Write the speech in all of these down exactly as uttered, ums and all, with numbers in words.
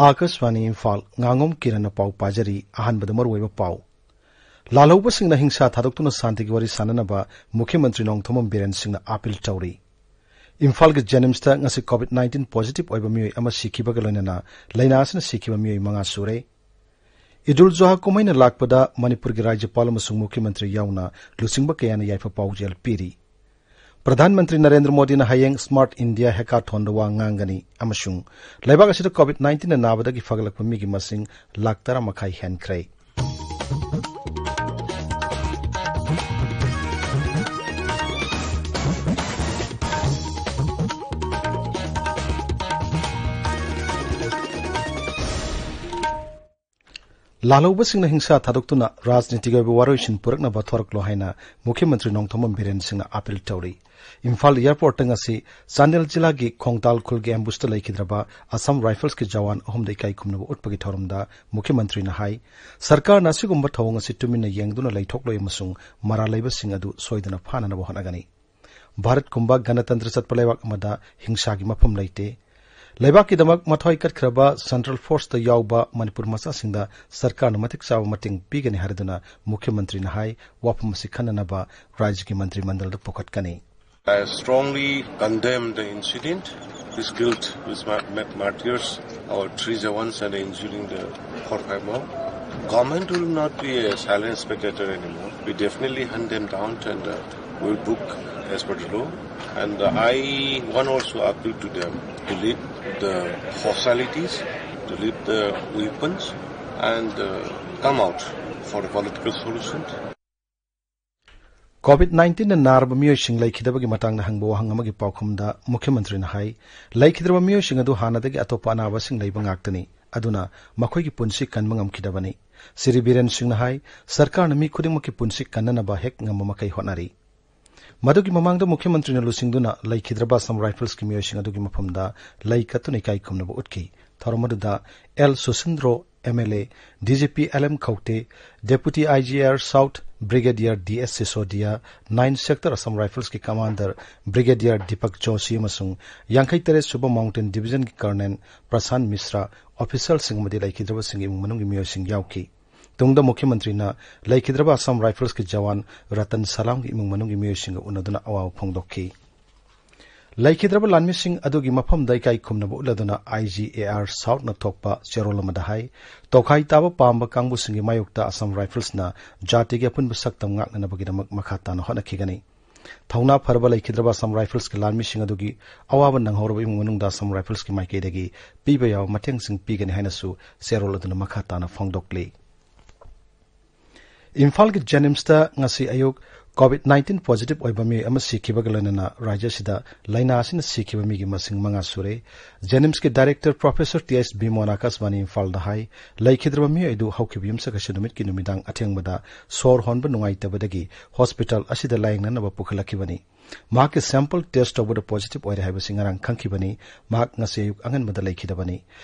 ꯑꯥꯀꯥꯁꯕꯥꯅꯤ ꯏꯝꯐꯥꯜ, ꯉꯥꯉꯣꯝ ꯀꯤꯔꯟꯅ ꯄꯥꯎ ꯄꯥꯖꯔꯤ꯫ ꯑꯍꯥꯟꯕꯗ ꯃꯔꯨꯑꯣꯏꯕ ꯄꯥꯎ꯫ ꯂꯥꯜꯍꯧꯕꯁꯤꯡꯅ ꯍꯤꯡꯁꯥ ꯊꯥꯗꯣꯛꯇꯨꯅ ꯁꯥꯟꯇꯤꯒꯤ ꯋꯥꯔꯤ ꯁꯥꯟꯅꯅꯕ ꯃꯨꯈ꯭ꯌ ꯃꯟꯇ꯭ꯔꯤ ꯅꯣꯡꯊꯣꯝꯕꯝ ꯕꯤꯔꯦꯟ ꯁꯤꯡꯅ ꯑꯥꯄꯤꯜ ꯇꯧꯔꯤ꯫ ꯏꯝꯐꯥꯜꯒꯤ ꯖꯦꯅꯤꯝꯁꯇ ꯉꯁꯤ ꯀꯣꯚꯤꯗ ꯅꯥꯏꯟꯇꯤꯟ ꯄꯣꯖꯤꯇꯤꯚ ꯑꯣꯏꯕ ꯃꯤꯑꯣꯏ ꯑꯃ ꯁꯤꯈꯤꯕꯒ ꯂꯣꯏꯅꯅ ꯂꯥꯏꯅꯥ ꯑꯁꯤꯅ ꯁꯤꯈꯤꯕ ꯃꯤꯑꯣꯏ ꯃꯉꯥ ꯁꯨꯔꯦ꯫ ꯏꯗꯨꯜ ꯖꯨꯍꯥ ꯀꯨꯝꯍꯩꯅ ꯂꯥꯛꯄꯗ ꯃꯅꯤꯄꯨꯔꯒꯤ ꯔꯥꯖ꯭ꯌꯄꯥꯜ ꯑꯃꯁꯨꯡ ꯃꯨꯈ꯭ꯌ ꯃꯟꯇ꯭ꯔꯤ ꯌꯥꯎꯅ ꯂꯨꯆꯤꯡꯕ ꯀꯌꯥꯅ ꯌꯥꯏꯐ ꯄꯥꯎꯖꯦꯜ ꯄꯤꯔꯤ꯫ ꯄ꯭ꯔꯙꯥꯟ ꯃꯟꯇ꯭ꯔꯤ ꯅꯔꯦꯟꯗ꯭ꯔ ꯃꯣꯗꯤꯅ ꯍꯌꯦꯡ ꯁ꯭ꯃꯥꯔꯠ ꯏꯟꯗꯤꯌꯥ ꯍꯦꯀꯥꯊꯣꯟꯗ ꯋꯥ ꯉꯥꯡꯒꯅꯤ ꯑꯃꯁꯨꯡ ꯂꯩꯕꯥꯛ ꯑꯁꯤꯗ ꯀꯣꯚꯤꯗ ꯅꯥꯏꯟꯇꯤꯟꯅ ꯅꯥꯕꯗꯒꯤ ꯐꯒꯠꯂꯛꯄ ꯃꯤꯒꯤ ꯃꯁꯤꯡ ꯂꯥꯈ ꯇꯔꯥ ꯃꯈꯥꯏ ꯍꯦꯟꯈ꯭ꯔꯦ꯫ ꯂꯥꯜꯍꯧꯕꯁꯤꯡꯅ ꯍꯤꯡꯁꯥ ꯊꯥꯗꯣꯛꯇꯨꯅ ꯔꯥꯖꯅꯤꯇꯤꯒꯤ ꯑꯣꯏꯕ ꯋꯥꯔꯣꯏꯁꯤꯟ ꯄꯨꯔꯛꯅꯕ ꯊꯣꯔꯛꯂꯣ ꯍꯥꯏꯅ ꯃꯨꯈ꯭ꯌ ꯃꯟꯇ꯭ꯔꯤ ꯅꯣꯡꯊꯣꯝꯕꯝ ꯕꯤꯔꯦꯟ ꯁꯤꯡꯅ ꯑꯥꯄꯤꯜ ꯇꯧꯔꯤ꯫ ꯏꯝꯐꯥꯜ ꯑꯦꯌꯔꯄꯣꯔꯠꯇ ꯉꯁꯤ ꯆꯥꯟꯗꯦꯜ ꯖꯤꯂꯥꯒꯤ ꯈꯣꯡꯇꯥꯜ ꯈꯨꯜꯒꯤ ꯑꯦꯝꯕꯨꯁꯇ ꯂꯩꯈꯤꯗ꯭ꯔꯕ ꯑꯁꯥꯝ ꯔꯥꯏꯐꯜꯁꯀꯤ ꯖꯋꯥꯟ ꯑꯍꯨꯝꯗ ꯏꯀꯥꯏ ꯈꯨꯝꯅꯕ ꯎꯠꯄꯒꯤ ꯊꯧꯔꯝꯗ ꯃꯨꯈ꯭ꯌ ꯃꯟꯇ꯭ꯔꯤꯅ ꯍꯥꯏ, ꯁꯔꯀꯥꯔꯅ ꯑꯁꯤꯒꯨꯝꯕ ꯊꯧꯑꯣꯡ ꯑꯁꯤ ꯇꯨꯃꯤꯟꯅ ꯌꯦꯡꯗꯨꯅ ꯂꯩꯊꯣꯛꯂꯣꯏ ꯑꯃꯁꯨꯡ ꯃꯔꯥꯜ ꯂꯩꯕꯁꯤꯡ ꯑꯗꯨ ꯁꯣꯏꯗꯅ ꯐꯥꯅꯅꯕ ꯍꯣꯠꯅꯒꯅꯤ꯫ ꯚꯥꯔꯠꯀꯨꯝꯕ ꯒꯅꯇꯟꯇ꯭ꯔ ꯆꯠꯄ ꯂꯩꯕꯥꯛ ꯑꯃꯗ ꯍꯤꯡꯁꯥꯒꯤ ꯃꯐꯝ ꯂꯩꯇꯦ꯫ ꯂꯩꯕꯥꯛꯀꯤꯗꯃꯛ ꯃꯊ꯭ꯋꯥꯏ ꯀꯠꯈ꯭ꯔꯕ ꯁꯦꯟꯇ꯭ꯔꯦꯜ ꯐꯣꯔꯁꯇ ꯌꯥꯎꯕ ꯃꯅꯤꯄꯨꯔ ꯃꯆꯥꯁꯤꯡꯗ ꯁꯔꯀꯥꯔꯅ ꯃꯇꯤꯛ ꯆꯥꯕ ꯃꯇꯦꯡ ꯄꯤꯒꯅꯤ ꯍꯥꯏꯔꯗꯨꯅ ꯃꯨꯈ꯭ꯌ ꯃꯟꯇ꯭ꯔꯤꯅ ꯍꯥꯏ, ꯋꯥꯐꯝ ꯑꯁꯤ ꯈꯟꯅꯅꯕ ꯔꯥꯖ꯭ꯌꯒꯤ ꯃꯟꯇ꯭ꯔꯤ ꯃꯟꯗꯜꯗ ꯄꯨꯈꯠꯀꯅꯤ꯫ I strongly condemn the incident. This killed, this ma-, ma-, martyrs, our three jawans and injuring the four, five more. Government will not be a silent spectator anymore. We definitely hunt them down and, uh, will book as per the law. And, uh, I want also appeal to them to leave the hostilities, to leave the weapons, and, uh, come out for a political solution. COVID ꯅꯥꯏꯟꯇꯤꯟꯅ ꯅꯥꯔꯕ ꯃꯤꯑꯣꯏꯁꯤꯡ ꯂꯩꯈꯤꯗꯕꯒꯤ ꯃꯇꯥꯡꯗ ꯍꯪꯕ ꯋꯥꯍꯪ ꯑꯃꯒꯤ ꯄꯥꯎꯈꯨꯝꯗ ꯃꯨꯈ꯭ꯌ ꯃꯟꯇ꯭ꯔꯤꯅ ꯍꯥꯏ, ꯂꯩꯈꯤꯗ꯭ꯔꯕ ꯃꯤꯑꯣꯏꯁꯤꯡ ꯑꯗꯨ ꯍꯥꯟꯅꯗꯒꯤ ꯑꯇꯣꯞꯄ ꯑꯅꯥꯕꯁꯤꯡ ꯂꯩꯕ ꯉꯥꯛꯇꯅꯤ꯫ ꯑꯗꯨꯅ ꯃꯈꯣꯏꯒꯤ ꯄꯨꯟꯁꯤ ꯀꯟꯕ ꯉꯝꯈꯤꯗꯕꯅꯤ꯫ ꯁ꯭ꯔꯤ ꯕꯤꯔꯦꯟ ꯁꯤꯡꯅ ꯍꯥꯏ, ꯁꯔꯀꯥꯔꯅ ꯃꯤ ꯈꯨꯗꯤꯡꯃꯛꯀꯤ ꯄꯨꯟꯁꯤ ꯀꯟꯅꯅꯕ ꯍꯦꯛ ꯉꯝꯕ ꯃꯈꯩ ꯍꯣꯠꯅꯔꯤ꯫ ꯃꯗꯨꯒꯤ ꯃꯃꯥꯡꯗ ꯃꯨꯈ꯭ꯌ ꯃꯟꯇ꯭ꯔꯤꯅ ꯂꯨꯆꯤꯡꯗꯨꯅ ꯂꯩꯈꯤꯗ꯭ꯔꯕ ꯑꯁꯥꯝ ꯔꯥꯏꯐꯜꯁꯀꯤ ꯃꯤꯑꯣꯏꯁꯤꯡ ꯑꯗꯨꯒꯤ ꯃꯐꯝꯗ ꯂꯩ ꯀꯠꯇꯨꯅ ꯏꯀꯥꯏ ꯈꯨꯝꯅꯕ ꯎꯠꯈꯤ꯫ ꯊꯧꯔꯝ ꯑꯗꯨꯗ L Susindro, M L A, D G P L M Khaute, Deputy I G R South Brigadier D S Sisodiya, Nine Sector Assam Riflesꯀꯤ Commander Brigadier ꯗꯤꯄꯛ ꯖꯣꯁꯤ ꯑꯃꯁꯨꯡ ꯌꯥꯡꯈꯩ ꯇꯔꯦꯠ ꯁꯨꯕ Mountain Divisionꯒꯤ Colonel ꯄ꯭ꯔꯁꯥꯟ ꯃꯤꯁ꯭ꯔꯥ, officialꯁꯤꯡ ꯑꯃꯗꯤ ꯂꯩꯈꯤꯗ꯭ꯔꯕꯁꯤꯡꯒꯤ ꯏꯃꯨꯡ ꯃꯅꯨꯡꯒꯤ ꯃꯤꯑꯣꯏꯁꯤꯡ ꯌꯥꯎꯈꯤ꯫ ꯇꯨꯡꯗ ꯃꯨꯈ꯭ꯌ ꯃꯟꯇ꯭ꯔꯤꯅ ꯂꯩꯈꯤꯗ꯭ꯔꯕ ꯑꯁꯥꯝ ꯔꯥꯏꯐꯜꯁꯀꯤ ꯖꯋꯥꯟ ꯔꯇꯟ ꯁꯂꯥꯝꯒꯤ ꯏꯃꯨꯡ ꯃꯅꯨꯡꯒꯤ ꯃꯤꯑꯣꯏꯁꯤꯡꯒ ꯎꯅꯗꯨꯅ ꯑꯋꯥꯕ ꯐꯣꯡꯗꯣꯛꯈꯤ꯫ ꯂꯩꯈꯤꯗ꯭ꯔꯕ ꯂꯥꯟꯃꯤꯁꯤꯡ ꯑꯗꯨꯒꯤ ꯃꯐꯝꯗ ꯏꯀꯥꯏ ꯈꯨꯝꯅꯕ ꯎꯠꯂꯗꯨꯅ I G A R Southꯅ ꯊꯣꯛꯄ ꯆꯦꯔꯣꯜ ꯑꯃꯗ ꯍꯥꯏ, ꯇꯣꯈꯥꯏ ꯇꯥꯕ ꯄꯥꯝꯕ ꯀꯥꯡꯕꯨꯁꯤꯡꯒꯤ ꯃꯥꯌꯣꯛꯇ ꯑꯁꯥꯝ ꯔꯥꯏꯐꯜꯁꯅ ꯖꯥꯇꯤꯒꯤ ꯑꯄꯨꯟꯕ ꯁꯛꯇꯝ ꯉꯥꯛꯅꯅꯕꯒꯤꯗꯃꯛ ꯃꯈꯥ ꯇꯥꯅ ꯍꯣꯠꯅꯈꯤꯒꯅꯤ꯫ ꯊꯧꯅꯥ ꯐꯔꯕ ꯂꯩꯈꯤꯗ꯭ꯔꯕ ꯑꯁꯥꯝ ꯔꯥꯏꯐꯜꯁꯀꯤ ꯂꯥꯟꯃꯤꯁꯤꯡ ꯑꯗꯨꯒꯤ ꯑꯋꯥꯕ ꯅꯪꯍꯧꯔꯕ ꯏꯃꯨꯡ ꯃꯅꯨꯡꯗ ꯑꯁꯥꯝ ꯔꯥꯏꯐꯜꯁꯀꯤ ꯃꯥꯏꯀꯩꯗꯒꯤ ꯄꯤꯕ ꯌꯥꯕ ꯃꯇꯦꯡꯁꯤꯡ ꯄꯤꯒꯅꯤ ꯍꯥꯏꯅꯁꯨ ꯆꯦꯔꯣꯜ ꯑꯗꯨꯅ ꯃꯈꯥ ꯇꯥꯅ ꯐꯣꯡꯗꯣꯛꯂꯤ꯫ ꯏꯝꯐꯥꯜꯒꯤ ꯖꯦꯅꯤꯝꯁꯇ ꯉꯁꯤ ꯑꯌꯨꯛ COVID nineteen positive ꯑꯣꯏꯕ ꯃꯤꯑꯣꯏ ꯑꯃ ꯁꯤꯈꯤꯕꯒ ꯂꯣꯏꯅꯅ ꯔꯥꯖ꯭ꯌ ꯑꯁꯤꯗ ꯂꯥꯏꯅꯥ ꯑꯁꯤꯅ ꯁꯤꯈꯤꯕ ꯃꯤꯒꯤ ꯃꯁꯤꯡ ꯃꯉꯥ ꯁꯨꯔꯦ꯫ ꯖꯦꯅꯤꯝꯁꯀꯤ director Professor ꯇꯤ ꯑꯩꯆ ꯕꯤꯃꯣꯟ ꯑꯀꯥꯁꯕꯥꯅꯤ ꯏꯝꯐꯥꯜꯗ ꯍꯥꯏ, ꯂꯩꯈꯤꯗ꯭ꯔꯕ ꯃꯤꯑꯣꯏ ꯑꯗꯨ ꯍꯧꯈꯤꯕ ꯌꯨꯝꯁꯀꯩꯁ ꯅꯨꯃꯤꯠꯀꯤ ꯅꯨꯃꯤꯗꯥꯡ ꯑꯊꯦꯡꯕꯗ ꯁꯣꯔ ꯍꯣꯟꯕ ꯅꯨꯡꯉꯥꯏꯇꯕꯗꯒꯤ ꯍꯣꯁꯄꯤꯇꯥꯜ ꯑꯁꯤꯗ ꯂꯥꯌꯦꯡꯅꯅꯕ ꯄꯨꯈꯠꯂꯛꯈꯤꯕꯅꯤ꯫ ꯃꯍꯥꯛꯀꯤ sample test ꯇꯧꯕꯗ positive ꯑꯣꯏꯔꯦ ꯍꯥꯏꯕꯁꯤ ꯉꯔꯥꯡ ꯈꯪꯈꯤꯕꯅꯤ꯫ ꯃꯍꯥꯛ ꯉꯁꯤ ꯑꯌꯨꯛ ꯑꯉꯟꯕꯗ ꯂꯩꯈꯤꯗꯕꯅꯤ꯫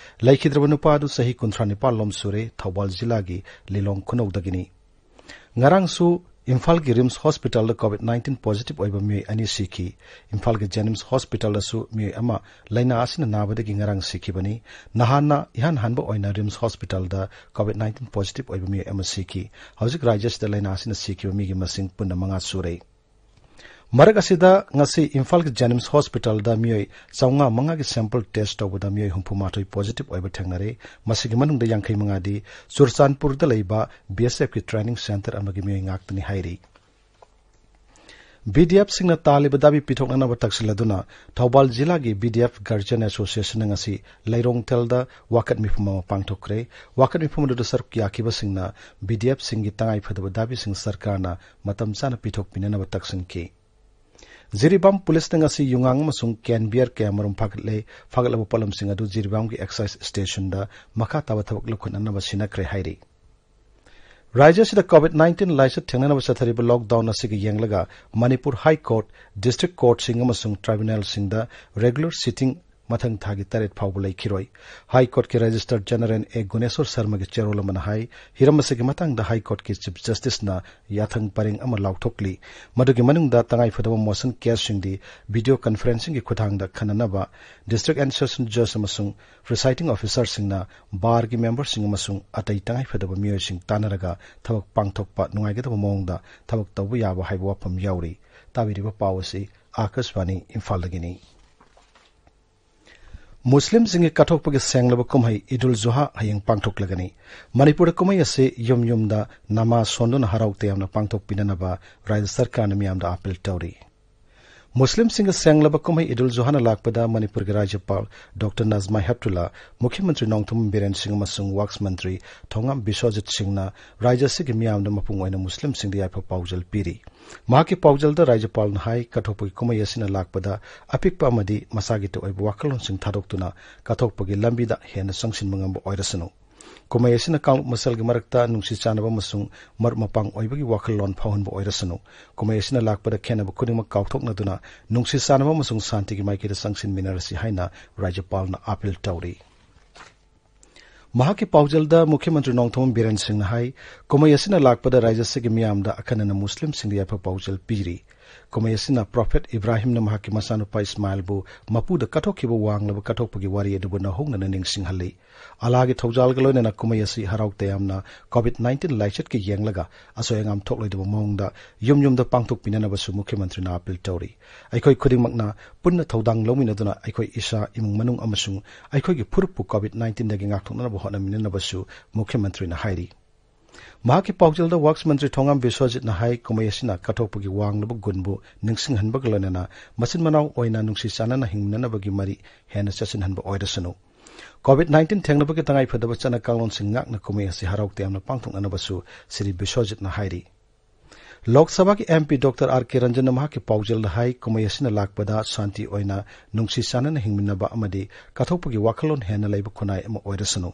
ꯂꯩꯈꯤꯗ꯭ꯔꯕ ꯅꯨꯄꯥ ꯑꯗꯨ ꯆꯍꯤ ꯀꯨꯟꯊ꯭ꯔꯥ ꯅꯤꯄꯥꯟ ꯂꯣꯝ ꯁꯨꯔꯦ, ꯊꯧꯕꯥꯜ ꯖꯤꯂꯥꯒꯤ ꯂꯤꯂꯣꯡ ꯈꯨꯅꯧꯗꯒꯤꯅꯤ꯫ ꯉꯔꯥꯡꯁꯨ ꯏꯝꯐꯥꯜꯒꯤ ꯔꯤꯝꯁ ꯍꯣꯁꯄꯤꯇꯥꯜꯗ COVID nineteen positive ꯑꯣꯏꯕ ꯃꯤꯑꯣꯏ ꯑꯅꯤ ꯁꯤꯈꯤ꯫ ꯏꯝꯐꯥꯜꯒꯤ ꯖꯦꯅꯤꯝꯁ ꯍꯣꯁꯄꯤꯇꯥꯜꯗꯁꯨ ꯃꯤꯑꯣꯏ ꯑꯃ ꯂꯥꯏꯅꯥ ꯑꯁꯤꯅ ꯅꯥꯕꯗꯒꯤ ꯉꯔꯥꯡ ꯁꯤꯈꯤꯕꯅꯤ꯫ ꯅꯍꯥꯟꯅ ꯏꯍꯥꯟ ꯍꯥꯟꯕ ꯑꯣꯏꯅ ꯔꯤꯝꯁ ꯍꯣꯁꯄꯤꯇꯥꯜꯗ COVID nineteen positive ꯑꯣꯏꯕ ꯃꯤꯑꯣꯏ ꯑꯃ ꯁꯤꯈꯤ꯫ ꯍꯧꯖꯤꯛ ꯔꯥꯖ꯭ꯌ ꯑꯁꯤꯗ ꯂꯥꯏꯅꯥ ꯑꯁꯤꯅ ꯁꯤꯈꯤꯕ ꯃꯤꯒꯤ ꯃꯁꯤꯡ ꯄꯨꯟꯅ ꯃꯉꯥ ꯁꯨꯔꯦ꯫ ꯃꯔꯛ ꯑꯁꯤꯗ, ꯉꯁꯤ ꯏꯝꯐꯥꯜꯒꯤ ꯖꯦꯅꯤꯝꯁ ꯍꯣꯁꯄꯤꯇꯥꯜꯗ ꯃꯤꯑꯣꯏ ꯆꯥꯝꯃꯉꯥ ꯃꯉꯥꯒꯤ sample test ꯇꯧꯕꯗ ꯃꯤꯑꯣꯏ ꯍꯨꯝꯐꯨ ꯃꯥꯊꯣꯏ positive ꯑꯣꯏꯕ ꯊꯦꯡꯅꯔꯦ꯫ ꯃꯁꯤꯒꯤ ꯃꯅꯨꯡꯗ ꯌꯥꯡꯈꯩ ꯃꯉꯥꯗꯤ ꯆꯨꯔꯆꯥꯟꯄꯨꯔꯗ ꯂꯩꯕ B S Fꯀꯤ training centre ꯑꯃꯒꯤ ꯃꯤꯑꯣꯏ ꯉꯥꯛꯇꯅꯤ ꯍꯥꯏꯔꯤ꯫ B D Fꯁꯤꯡꯅ ꯇꯥꯜꯂꯤꯕ ꯗꯥꯕꯤ ꯄꯤꯊꯣꯛꯅꯅꯕ ꯇꯛꯁꯤꯜꯂꯗꯨꯅ ꯊꯧꯕꯥꯜ ꯖꯤꯂꯥꯒꯤ B D F Guardian Associationꯅ ꯉꯁꯤ ꯂꯩꯔꯣꯡꯊꯦꯜꯗ ꯋꯥꯀꯠ ꯃꯤꯐꯝ ꯑꯃ ꯄꯥꯡꯊꯣꯛꯈ꯭ꯔꯦ꯫ ꯋꯥꯀꯠ ꯃꯤꯐꯝ ꯑꯗꯨꯗ ꯁꯔꯨꯛ ꯌꯥꯈꯤꯕꯁꯤꯡꯅ B D Fꯁꯤꯡꯒꯤ ꯇꯉꯥꯏ ꯐꯗꯕ ꯗꯥꯕꯤꯁꯤꯡ ꯁꯔꯀꯥꯔꯅ ꯃꯇꯝ ꯆꯥꯅ ꯄꯤꯊꯣꯛꯄꯤꯅꯅꯕ ꯇꯛꯁꯤꯟꯈꯤ꯫ ꯖꯤꯔꯤꯕꯥꯝ ꯄꯨꯂꯤꯁꯅ ꯉꯁꯤ ꯌꯨꯉꯥꯡ ꯑꯃꯁꯨꯡ ꯀꯦꯟ ꯕꯤꯌꯔ ꯀꯌꯥ ꯃꯔꯨꯝ ꯐꯥꯒꯠꯂꯦ꯫ ꯐꯥꯒꯠꯂꯕ ꯄꯣꯠꯂꯝꯁꯤꯡ ꯑꯗꯨ ꯖꯤꯔꯤꯕꯥꯝꯒꯤ excise stationꯗ ꯃꯈꯥ ꯇꯥꯕ ꯊꯕꯛ ꯂꯧꯈꯠꯅꯅꯕ ꯁꯤꯟꯅꯈ꯭ꯔꯦ ꯍꯥꯏꯔꯤ꯫ ꯔꯥꯖ꯭ꯌ ꯑꯁꯤꯗ COVID nineteen ꯂꯥꯏꯆꯠ ꯊꯦꯡꯅꯅꯕ ꯆꯠꯊꯔꯤꯕ lockdown ꯑꯁꯤꯒ ꯌꯦꯡꯂꯒ ꯃꯅꯤꯄꯨꯔ High Court, district courtꯁꯤꯡ ꯑꯃꯁꯨꯡ tribunalꯁꯤꯡꯗ regular sitting ꯃꯊꯪ ꯊꯥꯒꯤ ꯇꯔꯦꯠ ꯐꯥꯎꯕ ꯂꯩꯈꯤꯔꯣꯏ꯫ ꯍꯥꯏ ꯀꯣꯔꯠꯀꯤ ꯔꯦꯖꯤꯁꯇꯔ ꯖꯦꯅꯔꯦꯜ ꯑꯦ ꯒꯨꯅꯦꯁꯣꯔ ꯁꯔꯃꯒꯤ ꯆꯦꯔꯣꯜ ꯑꯃꯅ ꯍꯥꯏ, ꯍꯤꯔꯝ ꯑꯁꯤꯒꯤ ꯃꯇꯥꯡꯗ ꯍꯥꯏ ꯀꯣꯔꯠꯀꯤ ꯆꯤꯐ ꯖꯁꯇꯤꯁꯅ ꯌꯥꯊꯪ ꯄꯔꯦꯡ ꯑꯃ ꯂꯥꯎꯊꯣꯛꯂꯤ꯫ ꯃꯗꯨꯒꯤ ꯃꯅꯨꯡꯗ ꯇꯉꯥꯏꯐꯗꯕ ꯃꯣꯁꯟ ꯀꯦꯁꯁꯤꯡꯗꯤ ꯚꯤꯗꯤꯑꯣ ꯀꯟꯐꯔꯦꯟꯁꯤꯡꯒꯤ ꯈꯨꯠꯊꯥꯡꯗ ꯈꯟꯅꯅꯕ ꯗꯤꯁꯇ꯭ꯔꯤꯛ ꯑꯦꯟ ꯁꯦꯁꯟ ꯖꯖ ꯑꯃꯁꯨꯡ ꯄ꯭ꯔꯤꯁꯥꯏꯗꯤꯡ ꯑꯣꯐꯤꯁꯥꯔꯁꯤꯡꯅ, ꯕꯥꯔꯒꯤ ꯃꯦꯝꯕꯔꯁꯤꯡ ꯑꯃꯁꯨꯡ ꯑꯇꯩ ꯇꯉꯥꯏꯐꯗꯕ ꯃꯤꯑꯣꯏꯁꯤꯡ ꯇꯥꯟꯅꯔꯒ ꯊꯕꯛ ꯄꯥꯡꯊꯣꯛꯄ ꯅꯨꯡꯉꯥꯏꯒꯗꯕ ꯃꯑꯣꯡꯗ ꯊꯕꯛ ꯇꯧꯕ ꯌꯥꯕ ꯍꯥꯏꯕ ꯋꯥꯐꯝ ꯌꯥꯎꯔꯤ꯫ ꯇꯥꯕꯤꯔꯤꯕ ꯄꯥꯎ ꯑꯁꯤ ꯑꯥꯀꯥꯁꯕꯥꯅꯤ ꯏꯝꯐꯥꯜꯗꯒꯤꯅꯤ꯫ ꯃꯨꯁꯂꯤꯝꯁꯤꯡꯒꯤ ꯀꯠꯊꯣꯛꯄꯒꯤ ꯁꯦꯡꯂꯕ ꯀꯨꯝꯍꯩ ꯏꯗꯨꯜ ꯖꯨꯍꯥ ꯍꯌꯦꯡ ꯄꯥꯡꯊꯣꯛꯂꯒꯅꯤ꯫ ꯃꯅꯤꯄꯨꯔꯗ ꯀꯨꯝꯍꯩ ꯑꯁꯤ ꯌꯨꯝ ꯌꯨꯝꯗ ꯅꯃꯥꯖ ꯁꯣꯟꯗꯨꯅ ꯍꯔꯥꯎ ꯇꯌꯥꯝꯅ ꯄꯥꯡꯊꯣꯛꯄꯤꯅꯅꯕ ꯔꯥꯖ꯭ꯌ ꯁꯔꯀꯥꯔꯅ ꯃꯤꯌꯥꯝꯗ ꯑꯥꯄꯤꯜ ꯇꯧꯔꯤ꯫ ꯃꯨꯁꯂꯤꯝꯁꯤꯡꯒꯤ ꯁꯦꯡꯂꯕ ꯀꯨꯝꯍꯩ ꯏꯗꯨꯜ ꯖꯨꯍꯥꯅ ꯂꯥꯛꯄꯗ ꯃꯅꯤꯄꯨꯔꯒꯤ ꯔꯥꯖ꯭ꯌꯄꯥꯜ ꯗꯣꯛꯇꯔ ꯅꯖꯃꯥ ꯍꯦꯞꯇꯨꯜꯂꯥ, ꯃꯨꯈ꯭ꯌ ꯃꯟꯇ꯭ꯔꯤ ꯅꯣꯡꯊꯣꯝꯕꯝ ꯕꯤꯔꯦꯟ ꯁꯤꯡ ꯑꯃꯁꯨꯡ ꯋꯥꯛꯁ ꯃꯟꯇ꯭ꯔꯤ ꯊꯣꯉꯥꯝ ꯕꯤꯁ꯭ꯋꯖꯤꯠ ꯁꯤꯡꯅ ꯔꯥꯖ꯭ꯌ ꯑꯁꯤꯒꯤ ꯃꯤꯌꯥꯝꯗ ꯃꯄꯨꯡ ꯑꯣꯏꯅ ꯃꯨꯁꯂꯤꯝꯁꯤꯡꯗ ꯌꯥꯏꯐ ꯄꯥꯎꯖꯦꯜ ꯄꯤꯔꯤ꯫ ꯃꯍꯥꯛꯀꯤ ꯄꯥꯎꯖꯦꯜꯗ ꯔꯥꯖ꯭ꯌꯄꯥꯜꯅ ꯍꯥꯏ, ꯀꯠꯊꯣꯛꯄꯒꯤ ꯀꯨꯝꯍꯩ ꯑꯁꯤꯅ ꯂꯥꯛꯄꯗ ꯑꯄꯤꯛꯄ ꯑꯃꯗꯤ ꯃꯁꯥꯒꯤꯇ ꯑꯣꯏꯕ ꯋꯥꯈꯜꯂꯣꯟꯁꯤꯡ ꯊꯥꯗꯣꯛꯇꯨꯅ ꯀꯠꯊꯣꯛꯄꯒꯤ ꯂꯝꯕꯤꯗ ꯍꯦꯟꯅ ꯆꯪꯁꯤꯟꯕ ꯉꯝꯕ ꯑꯣꯏꯔꯁꯅꯨ꯫ ꯀꯨꯝꯍꯩ ꯑꯁꯤꯅ ꯀꯥꯡꯂꯨꯞ ꯃꯁꯦꯜꯒꯤ ꯃꯔꯛꯇ ꯅꯨꯡꯁꯤ ꯆꯥꯟꯅꯕ ꯑꯃꯁꯨꯡ ꯃꯔꯨꯞ ꯃꯄꯥꯡ ꯑꯣꯏꯕꯒꯤ ꯋꯥꯈꯜꯂꯣꯟ ꯐꯥꯎꯍꯟꯕ ꯑꯣꯏꯔꯁꯅꯨ꯫ ꯀꯨꯝꯍꯩ ꯑꯁꯤꯅ ꯂꯥꯛꯄꯗ ꯈꯦꯟꯅꯕ ꯈꯨꯗꯤꯡꯃꯛ ꯀꯥꯎꯊꯣꯛꯅꯗꯨꯅ ꯅꯨꯡꯁꯤ ꯆꯥꯟꯅꯕ ꯑꯃꯁꯨꯡ ꯁꯥꯟꯇꯤꯒꯤ ꯃꯥꯏꯀꯩꯗ ꯆꯪꯁꯤꯟꯃꯤꯟꯅꯔꯁꯤ ꯍꯥꯏꯅ ꯔꯥꯖ꯭ꯌꯄꯥꯜꯅ ꯑꯥꯄꯤꯜ ꯇꯧꯔꯤ꯫ ꯃꯍꯥꯛꯀꯤ ꯄꯥꯎꯖꯦꯜꯗ ꯃꯨꯈ꯭ꯌ ꯃꯟꯇ꯭ꯔꯤ ꯅꯣꯡꯊꯣꯝꯕꯝ ꯕꯤꯔꯦꯟ ꯁꯤꯡꯅ ꯍꯥꯏ, ꯀꯨꯝꯍꯩ ꯑꯁꯤꯅ ꯂꯥꯛꯄꯗ ꯔꯥꯖ꯭ꯌ ꯑꯁꯤꯒꯤ ꯃꯤꯌꯥꯝꯗ ꯑꯈꯟꯅꯅ ꯃꯨꯁꯂꯤꯝꯁꯤꯡꯗ ꯌꯥꯏꯐ ꯄꯥꯎꯖꯦꯜ ꯄꯤꯔꯤ꯫ ꯀꯨꯝꯍꯩ ꯑꯁꯤꯅ ꯄ꯭ꯔꯣꯐꯦꯠ ꯏꯕ꯭ꯔꯥꯍꯤꯝꯅ ꯃꯍꯥꯛꯀꯤ ꯃꯆꯥꯅꯨꯄꯥ ꯏꯁꯃꯥꯏꯜꯕꯨ ꯃꯄꯨꯗ ꯀꯠꯊꯣꯛꯈꯤꯕ ꯋꯥꯡꯂꯕ ꯀꯠꯊꯣꯛꯄꯒꯤ ꯋꯥꯔꯤ ꯑꯗꯨꯕꯨ ꯅꯧꯍꯧꯅꯅ ꯅꯤꯡꯁꯤꯡꯍꯜꯂꯤ꯫ ꯑꯜꯂꯥꯍꯒꯤ ꯊꯧꯖꯥꯜꯒ ꯂꯣꯏꯅꯅ ꯀꯨꯝꯍꯩ ꯑꯁꯤ ꯍꯔꯥꯎ ꯇꯌꯥꯝꯅ ꯀꯣꯚꯤꯗ ꯅꯥꯏꯟꯇꯤꯟ ꯂꯥꯏꯆꯠꯀ ꯌꯦꯡꯂꯒ ꯑꯁꯣꯏ ꯑꯉꯥꯝ ꯊꯣꯛꯂꯣꯏꯗꯕ ꯃꯑꯣꯡꯗ ꯌꯨꯝ ꯌꯨꯝꯗ ꯄꯥꯡꯊꯣꯛꯄꯤꯅꯅꯕꯁꯨ ꯃꯨꯈ꯭ꯌ ꯃꯟꯇ꯭ꯔꯤꯅ ꯑꯥꯄꯤꯜ ꯇꯧꯔꯤ꯫ ꯑꯩꯈꯣꯏ ꯈꯨꯗꯤꯡꯃꯛꯅ ꯄꯨꯟꯅ ꯊꯧꯗꯥꯡ ꯂꯧꯃꯤꯟꯅꯗꯨꯅ ꯑꯩꯈꯣꯏ ꯏꯁꯥ, ꯏꯃꯨꯡ ꯃꯅꯨꯡ ꯑꯃꯁꯨꯡ ꯑꯩꯈꯣꯏꯒꯤ ꯐꯨꯔꯨꯞꯄꯨ ꯀꯣꯚꯤꯗ ꯅꯥꯏꯟꯇꯤꯟꯗꯒꯤ ꯉꯥꯛꯊꯣꯛꯅꯅꯕ ꯍꯣꯠꯅꯃꯤꯟꯅꯅꯕꯁꯨ ꯃꯨꯈ꯭ꯌ ꯃꯟꯇ꯭ꯔꯤꯅ ꯍꯥꯏꯔꯤ꯫ ꯃꯍꯥꯛꯀꯤ ꯄꯥꯎꯖꯦꯜꯗ ꯋꯥꯛꯁ ꯃꯟꯇ꯭ꯔꯤ ꯊꯣꯉꯥꯝ ꯕꯤꯁ꯭ꯋꯖꯤꯠꯅ ꯍꯥꯏ, ꯀꯨꯝꯍꯩ ꯑꯁꯤꯅ ꯀꯠꯊꯣꯛꯄꯒꯤ ꯋꯥꯡꯂꯕ ꯒꯨꯟꯕꯨ ꯅꯤꯡꯁꯤꯡꯍꯟꯕꯒ ꯂꯣꯏꯅꯅ ꯃꯆꯤꯟ ꯃꯅꯥꯎ ꯑꯣꯏꯅ ꯅꯨꯡꯁꯤ ꯆꯥꯟꯅꯅ ꯍꯤꯡꯃꯤꯟꯅꯅꯕꯒꯤ ꯃꯔꯤ ꯍꯦꯟꯅ ꯆꯦꯠꯁꯤꯟꯍꯟꯕ ꯑꯣꯏꯔꯁꯅꯨ꯫ ꯀꯣꯚꯤꯗ ꯅꯥꯏꯟꯇꯤꯟ ꯊꯦꯡꯅꯕꯒꯤ ꯇꯉꯥꯏꯐꯗꯕ ꯆꯠꯅ ꯀꯥꯡꯂꯣꯟꯁꯤꯡ ꯉꯥꯛꯅ ꯀꯨꯝꯍꯩ ꯑꯁꯤ ꯍꯔꯥꯎ ꯇꯌꯥꯝꯅ ꯄꯥꯡꯊꯣꯛꯅꯅꯕꯁꯨ ꯁ꯭ꯔꯤ ꯕꯤꯁ꯭ꯋꯖꯤꯠꯅ ꯍꯥꯏꯔꯤ꯫ ꯂꯣꯛ ꯁꯚꯥꯒꯤ ꯑꯦꯝ ꯄꯤ ꯗꯣꯛꯇꯔ ꯑꯥꯔ ꯀꯦ ꯔꯟꯖꯟꯅ ꯃꯍꯥꯛꯀꯤ ꯄꯥꯎꯖꯦꯜꯗ ꯍꯥꯏ, ꯀꯨꯝꯍꯩ ꯑꯁꯤꯅ ꯂꯥꯛꯄꯗ ꯁꯥꯟꯇꯤ ꯑꯣꯏꯅ ꯅꯨꯡꯁꯤ ꯆꯥꯟꯅꯅ ꯍꯤꯡꯃꯤꯟꯅꯕ ꯑꯃꯗꯤ ꯀꯠꯊꯣꯛꯄꯒꯤ ꯋꯥꯈꯜꯂꯣꯟ ꯍꯦꯟꯅ ꯂꯩꯕ ꯈꯨꯟꯅꯥꯏ ꯑꯃ ꯑꯣꯏꯔꯁꯅꯨ꯫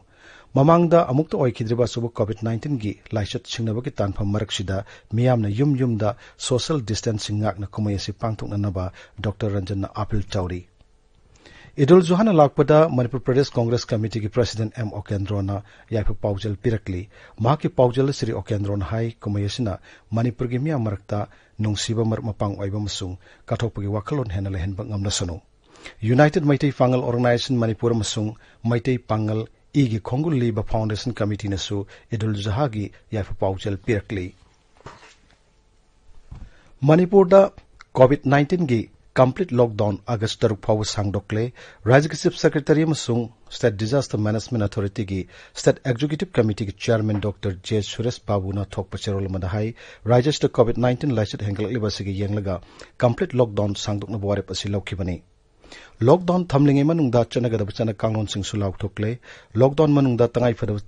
ꯃꯃꯥꯡꯗ ꯑꯃꯨꯛꯇ ꯑꯣꯏꯈꯤꯗ꯭ꯔꯤꯕ ꯑꯆꯧꯕ ꯀꯣꯚꯤꯗ ꯅꯥꯏꯟꯇꯤꯟꯒꯤ ꯂꯥꯏꯆꯠ ꯁꯤꯡꯅꯕꯒꯤ ꯇꯥꯟꯐꯝ ꯃꯔꯛꯁꯤꯗ ꯃꯤꯌꯥꯝꯅ ꯌꯨꯝ ꯌꯨꯝꯗ ꯁꯣꯁꯤꯌꯦꯜ ꯗꯤꯁꯇꯦꯟꯁꯤꯡ ꯉꯥꯛꯅ ꯀꯨꯝꯍꯩ ꯑꯁꯤ ꯄꯥꯡꯊꯣꯛꯅꯅꯕ ꯗꯣꯛꯇꯔ ꯔꯟꯖꯟꯅ ꯑꯥꯄꯤꯜ ꯇꯧꯔꯤ꯫ ꯏꯗꯨꯜ ꯖꯨꯍꯥꯅ ꯂꯥꯛꯄꯗ ꯃꯅꯤꯄꯨꯔ ꯄ꯭ꯔꯗꯦꯁ ꯀꯣꯡꯒ꯭ꯔꯦꯁ ꯀꯃꯤꯇꯤꯒꯤ ꯄ꯭ꯔꯁꯤꯗꯦꯟꯠ ꯑꯦꯝ ꯑꯣꯀꯦꯟꯗ꯭ꯔꯣꯅ ꯌꯥꯏꯐ ꯄꯥꯎꯖꯦꯜ ꯄꯤꯔꯛꯂꯤ꯫ ꯃꯍꯥꯛꯀꯤ ꯄꯥꯎꯖꯦꯜꯗ ꯁ꯭ꯔꯤ ꯑꯣꯀꯦꯟꯗ꯭ꯔꯣꯅ ꯍꯥꯏ, ꯀꯨꯝꯍꯩ ꯑꯁꯤꯅ ꯃꯅꯤꯄꯨꯔꯒꯤ ꯃꯤꯌꯥꯝ ꯃꯔꯛꯇ ꯅꯨꯡꯁꯤꯕ ꯃꯔꯨꯞ ꯃꯄꯥꯡ ꯑꯣꯏꯕ ꯑꯃꯁꯨꯡ ꯀꯠꯊꯣꯛꯄꯒꯤ ꯋꯥꯈꯜꯂꯣꯟ ꯍꯦꯟꯅ ꯂꯩꯍꯟꯕ ꯉꯝꯂꯁꯅꯨ꯫ ꯌꯨꯅꯥꯏꯇꯦꯗ ꯃꯩꯇꯩ ꯄꯥꯉꯜ ꯑꯣꯔꯒꯅꯥꯏꯖꯦꯁꯟ ꯃꯅꯤꯄꯨꯔ ꯑꯃꯁꯨꯡ ꯃꯩꯇꯩ ꯄꯥꯉꯜ ꯏꯒꯤ ꯈꯣꯡꯒꯨꯜ ꯂꯤꯕ ꯐꯥꯎꯟꯗꯦꯁꯟ ꯀꯃꯤꯇꯤꯅꯁꯨ ꯏꯗꯨꯜ ꯖꯨꯍꯥꯒꯤ ꯌꯥꯏꯐ ꯄꯥꯎꯖꯦꯜ ꯄꯤꯔꯛꯂꯤ꯫ ꯃꯅꯤꯄꯨꯔꯗ ꯀꯣꯚꯤꯗ ꯅꯥꯏꯟꯇꯤꯟꯒꯤ ꯀꯝꯄ꯭ꯂꯤꯠ ꯂꯣꯛꯗꯥꯎꯟ ꯑꯥꯒꯁ ꯇꯔꯨꯛ ꯐꯥꯎꯕ ꯁꯥꯡꯗꯣꯛꯂꯦ꯫ ꯔꯥꯖ꯭ꯌꯒꯤ ꯆꯤꯐ ꯁꯦꯀ꯭ꯔꯦꯇꯔꯤ ꯑꯃꯁꯨꯡ ꯁ꯭ꯇꯦꯠ ꯗꯤꯖꯥꯁꯇꯔ ꯃꯦꯅꯦꯖꯃꯦꯟꯠ ꯑꯣꯊꯣꯔꯤꯇꯤꯒꯤ ꯁ꯭ꯇꯦꯠ ꯑꯦꯛꯖꯤꯀ꯭ꯌꯨꯇꯤꯚ ꯀꯃꯤꯇꯤꯒꯤ ꯆꯦꯌꯔꯃꯦꯟ ꯗꯣꯛꯇꯔ ꯖꯦ ꯁꯨꯔꯦꯁ ꯕꯥꯕꯨꯅ ꯊꯣꯛꯄ ꯆꯦꯔꯣꯜ ꯑꯃꯗ ꯍꯥꯏ, ꯔꯥꯖ꯭ꯌꯁꯤꯗ ꯀꯣꯚꯤꯗ ꯅꯥꯏꯟꯇꯤꯟ ꯂꯥꯏꯆꯠ ꯍꯦꯟꯒꯠꯂꯛꯂꯤꯕ ꯑꯁꯤꯒꯤ ꯌꯦꯡꯂꯒ ꯀꯝꯄ꯭ꯂꯤꯠ ꯂꯣꯛꯗꯥꯎꯟ ꯁꯥꯡꯗꯣꯛꯅꯕ ꯋꯥꯔꯦꯞ ꯑꯁꯤ ꯂꯧꯈꯤꯕꯅꯤ꯫ ꯂꯣꯛꯗꯥꯎꯟ ꯊꯝꯂꯤꯉꯩ ꯃꯅꯨꯡꯗ ꯆꯠꯅꯒꯗꯕ ꯆꯠꯅ ꯀꯥꯡꯂꯣꯟꯁꯤꯡꯁꯨ ꯂꯥꯎꯊꯣꯛꯂꯦ꯫ ꯂꯣꯛꯗꯥꯎꯟ ꯃꯅꯨꯡꯗ ꯇꯉꯥꯏꯐꯗꯕ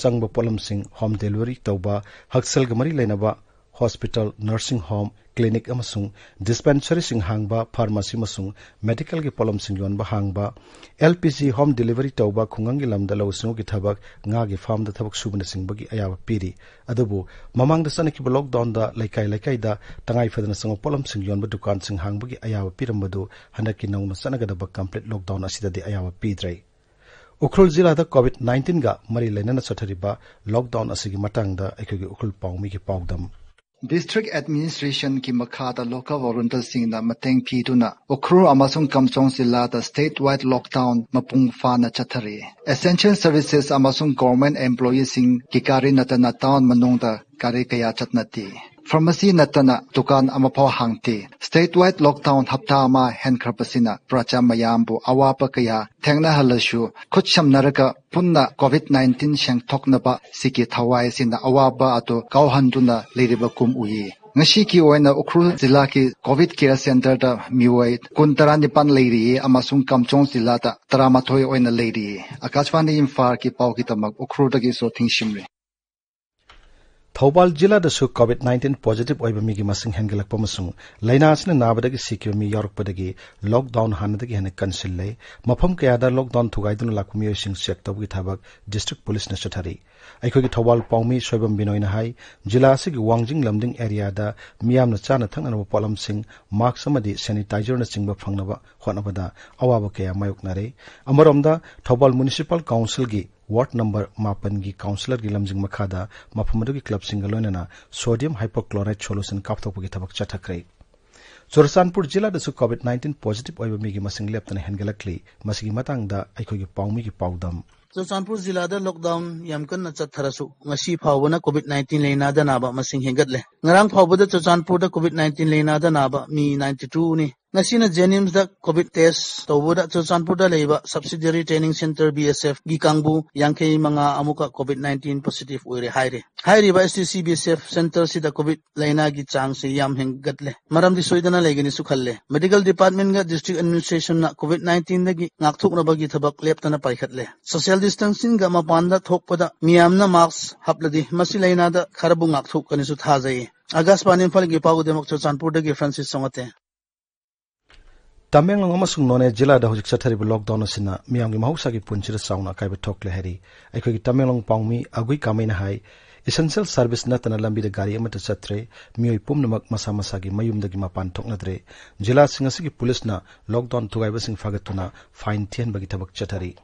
ꯆꯪꯕ ꯄꯣꯠꯂꯝꯁꯤꯡ ꯍꯣꯝ ꯗꯦꯂꯤꯚꯔꯤ ꯇꯧꯕ, ꯍꯛꯁꯦꯜꯒ ꯃꯔꯤ ꯂꯩꯅꯕ ꯍꯣꯁꯄꯤꯇꯥꯜ, ꯅꯔꯁꯤꯡ ꯍꯣꯝ, ꯀ꯭ꯂꯤꯅꯤꯛ ꯑꯃꯁꯨꯡ ꯗꯤꯁꯄꯦꯟꯁꯔꯤꯁꯤꯡ ꯍꯥꯡꯕ, ꯐꯥꯔꯃꯥꯁꯤ ꯑꯃꯁꯨꯡ ꯃꯦꯗꯤꯀꯦꯜꯒꯤ ꯄꯣꯠꯂꯝꯁꯤꯡ ꯌꯣꯟꯕ ꯍꯥꯡꯕ, L P G home delivery ꯇꯧꯕ, ꯈꯨꯡꯒꯪꯒꯤ ꯂꯝꯗ ꯂꯧꯎ ꯁꯤꯡꯎꯒꯤ ꯊꯕꯛ, ꯉꯥꯒꯤ ꯐꯥꯔꯝꯗ ꯊꯕꯛ ꯁꯨꯕꯅꯆꯤꯡꯕꯒꯤ ꯑꯌꯥꯕ ꯄꯤꯔꯤ꯫ ꯑꯗꯨꯕꯨ ꯃꯃꯥꯡꯗ ꯆꯠꯅꯈꯤꯕ ꯂꯣꯛꯗꯥꯎꯟꯗ ꯂꯩꯀꯥꯏ ꯂꯩꯀꯥꯏꯗ ꯇꯉꯥꯏ ꯐꯗꯅ ꯆꯪꯕ ꯄꯣꯠꯂꯝꯁꯤꯡ ꯌꯣꯟꯕ ꯗꯨꯀꯥꯟꯁꯤꯡ ꯍꯥꯡꯕꯒꯤ ꯑꯌꯥꯕ ꯄꯤꯔꯝꯕꯗꯨ ꯍꯟꯗꯛꯀꯤ ꯅꯧꯅ ꯆꯠꯅꯒꯗꯕ ꯀꯝꯄ꯭ꯂꯤꯠ ꯂꯣꯛꯗꯥꯎꯟ ꯑꯁꯤꯗꯗꯤ ꯑꯌꯥꯕ ꯄꯤꯗ꯭ꯔꯦ꯫ ꯎꯈ꯭ꯔꯨꯜ ꯖꯤꯂꯥꯗ ꯀꯣꯚꯤꯗ ꯅꯥꯏꯟꯇꯤꯟꯒ ꯃꯔꯤ ꯂꯩꯅꯅ ꯆꯠꯊꯔꯤꯕ ꯂꯣꯛꯗꯥꯎꯟ ꯑꯁꯤꯒꯤ ꯃꯇꯥꯡꯗ ꯑꯩꯈꯣꯏꯒꯤ ꯎꯈ꯭ꯔꯨꯜ ꯄꯥꯎꯃꯤꯒꯤ ꯄꯥꯎꯗꯝ꯫ ꯗꯤꯁꯇ꯭ꯔꯤꯛ ꯑꯦꯗꯃꯤꯅꯤꯁꯇ꯭ꯔꯦꯁꯟꯒꯤ ꯃꯈꯥꯗ ꯂꯣꯀꯦꯜ ꯚꯣꯂꯨꯟꯇꯤꯌꯔꯁꯤꯡꯅ ꯃꯇꯦꯡ ꯄꯤꯗꯨꯅ ꯎꯈ꯭ꯔꯨꯜ ꯑꯃꯁꯨꯡ ꯀꯝꯆꯣꯡ ꯖꯤꯂꯥꯗ ꯁ꯭ꯇꯦꯠ ꯋꯥꯏꯗ ꯂꯣꯛꯗꯥꯎꯟ ꯃꯄꯨꯡ ꯐꯥꯅ ꯆꯠꯊꯔꯤ꯫ ꯑꯦꯁꯦꯟꯁꯤꯌꯦꯜ ꯁꯔꯚꯤꯁꯦꯁ ꯑꯃꯁꯨꯡ ꯒꯣꯚꯔꯟꯃꯦꯟꯠ ꯑꯦꯝꯄ꯭ꯂꯣꯌꯤꯁꯤꯡꯒꯤ ꯒꯥꯔꯤ ꯅꯠꯇꯅ ꯇꯥꯎꯟ ꯃꯅꯨꯡꯗ ꯒꯥꯔꯤ ꯀꯌꯥ ꯆꯠꯅꯗꯦ꯫ ꯐꯥꯔꯃꯥꯁꯤ ꯅꯠꯇꯅ ꯗꯨꯀꯥꯟ ꯑꯃꯐꯥꯎ ꯍꯥꯡꯗꯦ꯫ ꯁ꯭ꯇꯦꯠ ꯋꯥꯏꯗ ꯂꯣꯛꯗꯥꯎꯟ ꯍꯞꯇꯥ ꯑꯃ ꯍꯦꯟꯈ꯭ꯔꯕꯁꯤꯅ ꯄ꯭ꯔꯖꯥ ꯃꯌꯥꯝꯕꯨ ꯑꯋꯥꯕ ꯀꯌꯥ ꯊꯦꯡꯅꯍꯜꯂꯁꯨ, ꯈꯨꯠꯁꯝꯅꯔꯒ ꯄꯨꯟꯅ ꯀꯣꯚꯤꯗ ꯅꯥꯏꯟꯇꯤꯟ ꯁꯦꯡꯗꯣꯛꯅꯕ ꯁꯤꯒꯤ ꯊꯋꯥꯏ ꯑꯁꯤꯅ ꯑꯋꯥꯕ ꯑꯗꯨ ꯀꯥꯎꯍꯟꯗꯨꯅ ꯂꯩꯔꯤꯕ ꯀꯨꯝ ꯎꯏ꯫ ꯉꯁꯤꯒꯤ ꯑꯣꯏꯅ ꯎꯈ꯭ꯔꯨꯜ ꯖꯤꯂꯥꯒꯤ ꯀꯣꯚꯤꯗ ꯀꯦꯌꯔ ꯁꯦꯟꯇꯔꯗ ꯃꯤꯑꯣꯏ ꯀꯨꯟ ꯇꯔꯥꯅꯤꯄꯥꯟ ꯂꯩꯔꯤ ꯑꯃꯁꯨꯡ ꯀꯝꯆꯣꯡ ꯖꯤꯂꯥꯗ ꯇꯔꯥꯃꯥꯊꯣꯏ ꯑꯣꯏꯅ ꯂꯩꯔꯤ꯫ ꯑꯀꯥꯁꯕꯥꯅꯤ ꯏꯝꯐꯥꯜꯒꯤ ꯄꯥꯎꯒꯤꯗꯃꯛ ꯎꯈ꯭ꯔꯨꯜꯗꯒꯤ ꯁꯣꯊꯤꯡ ꯁꯤꯝꯔꯤ꯫ ꯊꯧꯕꯥꯜ ꯖꯤꯂꯥꯗꯁꯨ ꯀꯣꯚꯤꯗ ꯅꯥꯏꯟꯇꯤꯟ ꯄꯣꯖꯤꯇꯤꯚ ꯑꯣꯏꯕ ꯃꯤꯒꯤ ꯃꯁꯤꯡ ꯍꯦꯟꯒꯠꯂꯛꯄ ꯑꯃꯁꯨꯡ ꯂꯥꯏꯅꯥ ꯑꯁꯤꯅ ꯅꯥꯕꯗꯒꯤ ꯁꯤꯈꯤꯕ ꯃꯤ ꯌꯥꯎꯔꯛꯄꯗꯒꯤ ꯂꯣꯛꯗꯥꯎꯟ ꯍꯥꯟꯅꯗꯒꯤ ꯍꯦꯟꯅ ꯀꯟꯁꯤꯜꯂꯦ꯫ ꯃꯐꯝ ꯀꯌꯥꯗ ꯂꯣꯛꯗꯥꯎꯟ ꯊꯨꯒꯥꯏꯗꯨꯅ ꯂꯥꯛꯄ ꯃꯤꯑꯣꯏꯁꯤꯡ ꯆꯦꯛ ꯇꯧꯕꯒꯤ ꯊꯕꯛ ꯗꯤꯁꯇ꯭ꯔꯤꯛ ꯄꯨꯂꯤꯁꯅ ꯆꯠꯊꯔꯤ꯫ ꯑꯩꯈꯣꯏꯒꯤ ꯊꯧꯕꯥꯜ ꯄꯥꯎꯃꯤ ꯁꯣꯏꯕꯝ ꯕꯤꯅꯣꯏꯅ ꯍꯥꯏ, ꯖꯤꯂꯥ ꯑꯁꯤꯒꯤ ꯋꯥꯡꯖꯤꯡ ꯂꯝꯗꯤꯡ ꯑꯦꯔꯤꯌꯥꯗ ꯃꯤꯌꯥꯝꯅ ꯆꯥꯅ ꯊꯛꯅꯅꯕ ꯄꯣꯠꯂꯝꯁꯤꯡ, ꯃꯥꯛꯁ ꯑꯃꯗꯤ ꯁꯦꯅꯤꯇꯥꯏꯖꯔꯅꯆꯤꯡꯕ ꯐꯪꯅꯕ ꯍꯣꯠꯅꯕꯗ ꯑꯋꯥꯕ ꯀꯌꯥ ꯃꯥꯌꯣꯛꯅꯔꯦ꯫ ꯑꯃꯔꯣꯝꯗ, ꯊꯧꯕꯥꯜ ꯃ꯭ꯌꯨꯅꯤꯁꯤꯄꯥꯜ ꯀꯥꯎꯟꯁꯤꯜꯒꯤ ꯋꯥꯔꯗ ꯅꯝꯕꯔ ꯃꯥꯄꯟꯒꯤ ꯀꯥꯎꯟꯁꯤꯂꯔꯒꯤ ꯂꯝꯖꯤꯡ ꯃꯈꯥꯗ ꯃꯐꯝ ꯑꯗꯨꯒꯤ ꯀ꯭ꯂꯕꯁꯤꯡꯒ ꯂꯣꯏꯅꯅ ꯁꯣꯗꯤꯌꯝ ꯍꯥꯏꯄꯣꯀ꯭ꯂꯣꯔꯥꯏꯠ ꯁꯣꯂꯨꯁꯟ ꯀꯥꯞꯊꯣꯛꯄꯒꯤ ꯊꯕꯛ ꯆꯠꯊꯈ꯭ꯔꯦ꯫ ꯆꯨꯔꯆꯥꯟꯄꯨꯔ ꯖꯤꯂꯥꯗꯁꯨ ꯀꯣꯚꯤꯗ ꯅꯥꯏꯟꯇꯤꯟ ꯄꯣꯖꯤꯇꯤꯚ ꯑꯣꯏꯕ ꯃꯤꯒꯤ ꯃꯁꯤꯡ ꯂꯦꯞꯇꯅ ꯍꯦꯟꯒꯠꯂꯛꯂꯤ꯫ ꯃꯁꯤꯒꯤ ꯃꯇꯥꯡꯗ ꯑꯩꯈꯣꯏꯒꯤ ꯄꯥꯎꯃꯤꯒꯤ ꯄꯥꯎꯗꯝ꯫ ꯆꯨꯔꯆꯥꯟꯄꯨꯔ ꯖꯤꯂꯥꯗ ꯂꯣꯛꯗꯥꯎꯟ ꯌꯥꯝ ꯀꯟꯅ ꯆꯠꯊꯔꯁꯨ, ꯉꯁꯤ ꯐꯥꯎꯕꯅ ꯀꯣꯚꯤꯗ ꯅꯥꯏꯟꯇꯤꯟ ꯂꯥꯏꯅꯥꯗ ꯅꯥꯕ ꯃꯁꯤꯡ ꯍꯦꯟꯒꯠꯂꯦ꯫ ꯉꯔꯥꯡ ꯐꯥꯎꯕꯗ ꯆꯨꯔꯆꯥꯟꯄꯨꯔꯗ ꯀꯣꯚꯤꯗ ꯅꯥꯏꯟꯇꯤꯟ ꯂꯥꯏꯅꯥꯗ ꯅꯥꯕ ꯃꯤ ꯅꯥꯏꯟꯇꯤ ꯇꯨꯅꯤ꯫ ꯉꯁꯤꯅ ꯖꯦꯅꯤꯝꯁꯇ ꯀꯣꯚꯤꯗ ꯇꯦꯁ ꯇꯧꯕꯗ ꯆꯨꯔꯆꯥꯟꯄꯨꯔꯗ ꯂꯩꯕ ꯁꯕꯁꯤꯗꯤꯌꯔꯤ ꯇ꯭ꯔꯦꯅꯤꯡ ꯁꯦꯟꯇꯔ, ꯕꯤ ꯑꯦꯁ ꯑꯦꯐ, ꯒꯤ ꯀꯥꯡꯕꯨ ꯌꯥꯡꯈꯩ ꯃꯉꯥ ꯑꯃꯨꯛꯀ ꯀꯣꯚꯤꯗ ꯅꯥꯏꯟꯇꯤꯟ ꯄꯣꯖꯤꯇꯤꯚ ꯑꯣꯏꯔꯦ ꯍꯥꯏꯔꯦ꯫ ꯍꯥꯏꯔꯤꯕ ꯑꯦꯁ ꯇꯤ ꯁꯤ ꯕꯤ ꯑꯦꯁ ꯑꯦꯐ ꯁꯦꯟꯇꯔꯁꯤꯗ ꯀꯣꯚꯤꯗ ꯂꯥꯏꯅꯥꯒꯤ ꯆꯥꯡꯁꯤ ꯌꯥꯝ ꯍꯦꯟꯒꯠꯂꯦ꯫ ꯃꯔꯝꯗꯤ ꯁꯣꯏꯗꯅ ꯂꯩꯒꯅꯤꯁꯨ ꯈꯜꯂꯦ꯫ ꯃꯦꯗꯤꯀꯦꯜ ꯗꯤꯄꯥꯔꯠꯃꯦꯟꯒ ꯗꯤꯁꯇ꯭ꯔꯤꯛ ꯑꯦꯗꯃꯤꯅꯤꯁꯇ꯭ꯔꯦꯁꯟꯅ ꯀꯣꯚꯤꯗ ꯅꯥꯏꯟꯇꯤꯟꯗꯒꯤ ꯉꯥꯛꯊꯣꯛꯅꯕꯒꯤ ꯊꯕꯛ ꯂꯦꯞꯇꯅ ꯄꯥꯏꯈꯠꯂꯦ꯫ ꯁꯣꯁꯤꯌꯦꯜ ꯗꯤꯁꯇꯦꯟꯁꯤꯡꯒ ꯃꯄꯥꯟꯗ ꯊꯣꯛꯄꯗ ꯃꯤꯌꯥꯝꯅ ꯃꯥꯛꯁ ꯍꯥꯞꯂꯗꯤ ꯃꯁꯤ ꯂꯥꯏꯅꯥꯗ ꯈꯔꯕꯨ ꯉꯥꯛꯊꯣꯛꯀꯅꯤꯁꯨ ꯊꯥꯖꯩ꯫ ꯑꯥꯀꯥꯁꯕꯥꯅꯤ ꯏꯝꯐꯥꯜꯒꯤ ꯄꯥꯎꯒꯤꯗꯃꯛ ꯆꯨꯔꯆꯥꯟꯄꯨꯔꯗꯒꯤ ꯐ꯭ꯔꯥꯟꯁꯤꯁ ꯆꯣꯉꯥꯇꯦ꯫ ꯇꯃꯦꯡꯂꯣꯡ ꯑꯃꯁꯨꯡ ꯅꯣꯅꯦ ꯖꯤꯂꯥꯗ ꯍꯧꯖꯤꯛ ꯆꯠꯊꯔꯤꯕ ꯂꯣꯛꯗꯥꯎꯟ ꯑꯁꯤꯅ ꯃꯤꯌꯥꯝꯒꯤ ꯃꯍꯧꯁꯥꯒꯤ ꯄꯨꯟꯁꯤꯗ ꯆꯥꯎꯅ ꯑꯀꯥꯏꯕ ꯊꯣꯛꯂꯦ ꯍꯥꯏꯔꯤ꯫ ꯑꯩꯈꯣꯏꯒꯤ ꯇꯃꯦꯡꯂꯣꯡ ꯄꯥꯎꯃꯤ ꯑꯒꯨꯏ ꯀꯥꯃꯩꯅ ꯍꯥꯏ, ꯏꯁꯦꯟꯁꯤꯌꯦꯜ ꯁꯔꯚꯤꯁ ꯅꯠꯇꯅ ꯂꯝꯕꯤꯗ ꯒꯥꯔꯤ ꯑꯃꯠꯇ ꯆꯠꯇ꯭ꯔꯦ꯫ ꯃꯤꯑꯣꯏ ꯄꯨꯝꯅꯃꯛ ꯃꯁꯥ ꯃꯁꯥꯒꯤ ꯃꯌꯨꯝꯗꯒꯤ ꯃꯄꯥꯟ ꯊꯣꯛꯅꯗ꯭ꯔꯦ꯫ ꯖꯤꯂꯥꯁꯤꯡ ꯑꯁꯤꯒꯤ ꯄꯨꯂꯤꯁꯅ ꯂꯣꯛꯗꯥꯎꯟ ꯊꯨꯒꯥꯏꯕꯁꯤꯡ ꯐꯥꯒꯠꯇꯨꯅ ꯐꯥꯏꯟ ꯊꯤꯍꯟꯕꯒꯤ ꯊꯕꯛ ꯆꯠꯊꯔꯤ꯫